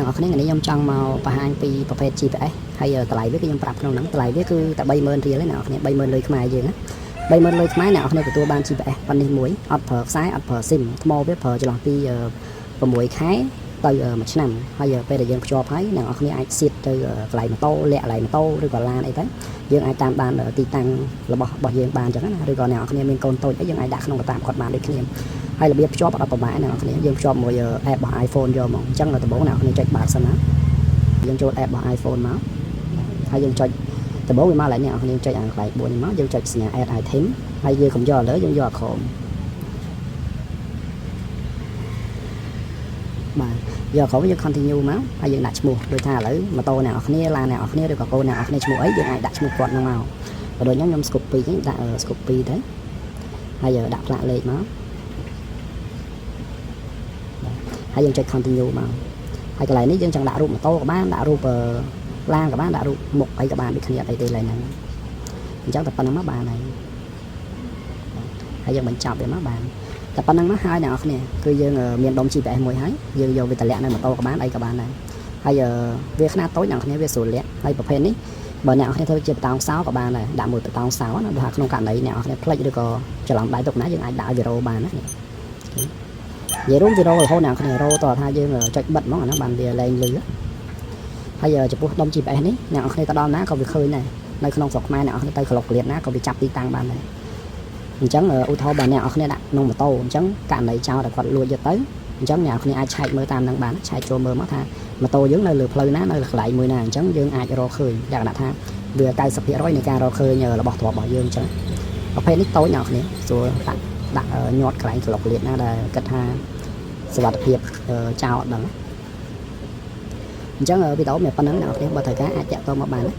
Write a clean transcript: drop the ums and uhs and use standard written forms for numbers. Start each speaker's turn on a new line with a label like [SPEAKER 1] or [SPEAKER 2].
[SPEAKER 1] អស់គ្នាថ្ងៃនេះខ្ញុំចង់មកបង្ហាញពីប្រភេទ GPS ហើយតម្លៃវាគឺខ្ញុំប្រាប់ក្នុងហ្នឹងតម្លៃវាគឺតែ30000រៀលទេអ្នកនរគ្នា30000លុយខ្មែរយើងណា30000លុយខ្មែរអ្នកនរគ្នាទទួលបាន GPS ប៉ុណ្នេះមួយអត់ប្រើខ្សែអត់ប្រើ SIM ថ្មវាប្រើចន្លោះពី6ខែទៅ1ឆ្នាំហើយពេលដែលយើងភ្ជាប់ហើយអ្នកនរគ្នាអាចសៀតទៅកន្លែងម៉ូតូលាក់កន្លែងម៉ូតូឬក៏ឡានអីទៅយើងអាចតាមបានទីតាំងរបស់របស់យើងបានអញ្ចឹងណាឬក៏អ្នកនរគ្នាមានកូនតូចអីយើងអាចដាក់ក្នុងកតាបគាត់បានដូចគ្នាហើយរបៀបភ្ជាប់អត់ប្រហែលអ្នកនរគ្នាយើងភ្ជាប់មួយ app របស់ iPhone យកមកអញ្ចឹងដំបូងអ្នកនរគ្នាចុចបើកសិនណាយើងចូល app របស់ iPhone មកហើយយើងចុចដំបូងវាមកកន្លែងនេះអ្នកនរគ្នាចុចអាកន្លែង4នេះមកយើងចុចសញ្ញា add item ហើយយើងកុំយកឥឡូវយើងយកអាក្រោមបាទយកអាក្រោមយើង continue មកហើយយើងដាក់ឈ្មោះដូចថាឥឡូវម៉ូតូអ្នកនរគ្នាឡានអ្នកនរគ្នាឬក៏កូនអ្នកនរគ្នាឈ្មោះអីយើងអាចដាក់ឈ្មោះគាត់ហ្នឹងមកបើដូចខ្ញុំខ្ញុំ Scoopy អញ្ចឹងដាក់ Scoopy ទៅហើយដាក់ផ្លាកលេខមកហើយយើងចុច continue មកហើយកន្លែងនេះយើងចង់ដាក់រូបម៉ូតូក៏បានដាក់រូបឡានក៏បានដាក់រូបមុខអីក៏បានដូចគ្នាអត់អីទេឡើយហ្នឹងអញ្ចឹងតែប៉ុណ្្នឹងមកបានហើយហើយយើងបញ្ចប់វាមកបានតែប៉ុណ្្នឹងមកហើយអ្នកនរគ្នាគឺយើងមានដុំ GPS មួយហើយយើងយកវាតម្លាក់នៅម៉ូតូក៏បានអីក៏បានដែរហើយវាខ្នាតតូចអ្នកនរគ្នាវាស្រួលលាក់ហើយប្រភេទនេះបើអ្នកនរគ្នាធ្វើជាបតោងសោក៏បានដែរដាក់មួយបតោងសោណាបើថាក្នុងករណីអ្នកនរគ្នាភ្លេចឬក៏ច្រឡំដៃទុកណាយើងអាចដាក់ឲ្យវារោបានណានិយាយរួមវារោរហូតអ្នកនរគ្នារោតថាយើងចុចបិទហ្មងអាហ្នឹងបានវាលែងលឺហើយចំពោះដុំ GPS នេះអ្នកនរគ្នាទៅដល់ណាក៏វាឃើញដែរនៅក្នុងស្រុកខ្មែរអ្នកនរគ្នាទៅក្លុកក្លៀតណាក៏វាចាប់ទីតាំងបានដែរអញ្ចឹងឧទាហរណ៍បើអ្នកនរគ្នាដាក់ក្នុងម៉ូតូអញ្ចឹងករណីចោលតែគាត់លួចយកទៅអញ្ចឹងអ្នកនរគ្នាអាចឆែកមើលតាមនឹងបានឆែកចូលមើលមកថាម៉ូតូយើងនៅលើផ្លូវណានៅកន្លែងមួយណាអញ្ចឹងយើងអាចរកឃើញលក្ខណៈថាវា90%នៃការរកឃើញរបស់ទ្រព្យរបស់យើងអញ្ចឹងប្រភេទនេះតូចអ្នកនរគ្នាស្រួលដាក់ដាក់ញាត់កន្លែងក្លុកក្លៀតណាដែលគិតថាសុវត្ថិភាពចោលអត់ដឹងអញ្ចឹងវីដេអូមានប៉ុណ្្នឹងអ្នកនរគ្នាបើត្រូវការអាចតាក់ទងមកបានណា។